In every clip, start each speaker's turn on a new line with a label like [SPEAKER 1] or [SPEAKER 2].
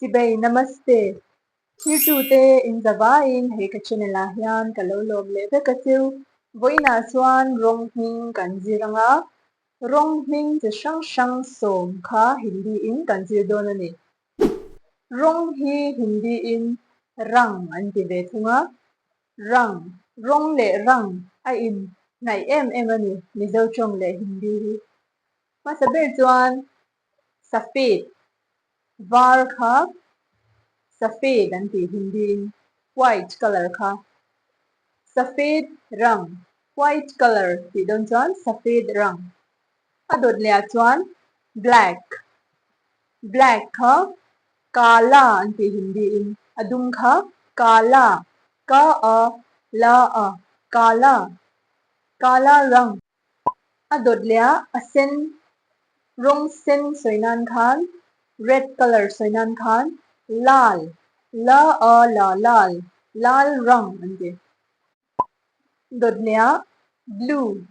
[SPEAKER 1] Chibei Namaste. Thirtute in zavaiin hei ka channel ah hian ka lo lawm leh vek a chu. Vawiinah chuan rawng hming kan zir ang a, rawng hming chi hrang hrang sawm kha Hindi in kan zir dawn a ni. Rawng hi Hindi in rang an ti ve thung a, rang, rawng leh rang a in hnaih em em a ni Mizo tawng leh Hindi hi. Hmasa ber chuan Safed, var kha Safed an tih Hindi in white colour kha Safed rang, white colour tih dawn chuan Safed rang. A dawt leh ah chuan black, black kha Kala an tih Hindi in a dum kha Kala, ka a la a, Kala, Kala rang. A dawt leh a, a sen rawng sen sawi nan khan red colour sawi nan khan lal, la a la lal, lal rang an ti. Dawt leh a blue,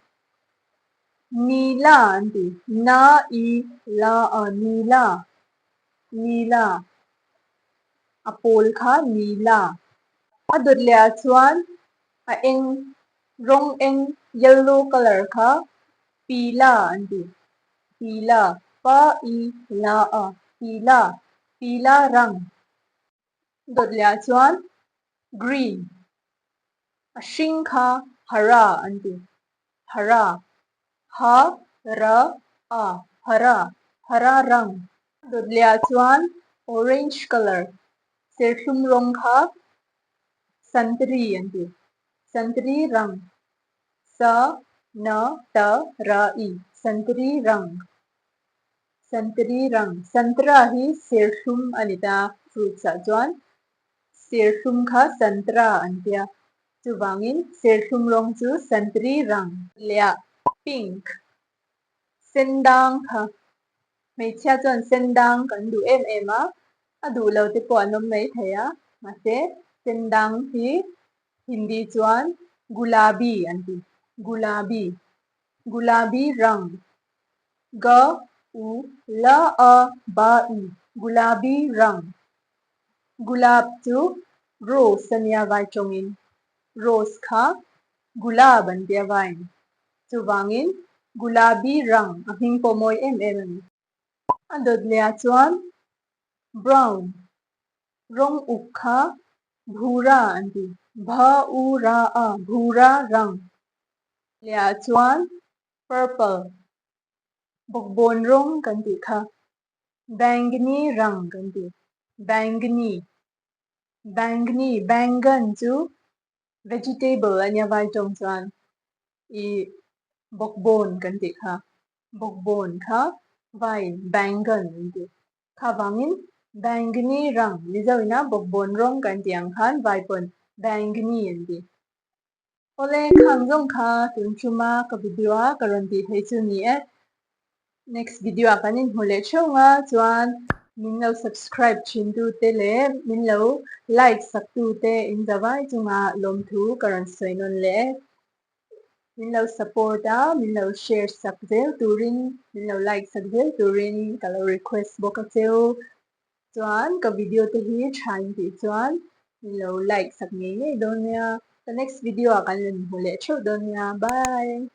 [SPEAKER 1] nila an ti, na i la a nila, nila, a pawl kha nila. A dawt leh ah chuan a eng Rawng eng, yellow colour, kha pila an ti. Pila, pa i la a, pila, pila rang. Dawt leh ah chuan green, a hring kha hara an ti. Hara, ha ra a, hara, hara rang. Dawt leh ah chuan orange colour, serthlum rawng kha santri an ti. Santri rang, sa na ta ra i, santri rang, santri rang, santra hi serthlum a ni ta, fruits ah chuan serthlum kha santra an tia, chuvangin serthlum rawng chu santri rang. Leh pink, sendang kha, hmeichhia chuan sendang kan duh em em a, a duh lo te pawh an awm mai thei a, mahse sendang hi Hindi chuan gulabi an ti, gulabi, gulabi rang, ga u la a ba i, gulabi rang. Gulab chu rose a nia vai tawngin, rose kha gulab an tia vaiin. Chuvangin gulabi rang a hming pawh mawi em em a ni. A dawt leh ah chuan brown rawng uk kha bhura an ti, bha u ra a, bhura rang. Leh ah chuan purple bawkbawn rawng kan tih kha bangni rang kan ti, bangni, bangni, bangan chu vegetable a nia vai tawng chuan i bawkbawn kan tih kha. Bawkbawn kha vaiin bangan an ti. Kha vangin bangni rang, Mizo ina bawkbawn rawng kan tih ang khan vai pawn bangni an ti. Awle khang zawng kha tun thuma ka video a ka rawn tih theih chu ni e. Next video ah kan inhmu leh theuh nga chuan min lo subscribe thin tu te leh min lo like sak tu te in zavai chunga lawmthu ka rawn sawi nawn leh e. Min lo support a, min lo share sak zel turin, min lo like sak zel turin ka lo request bawk a cheu. Chuan ka video te hi tha in tih chuan min lo like sak ngei ngei dawn nia. Ka next video ah kan rawn hmu leh theuh dawn nia. Bye!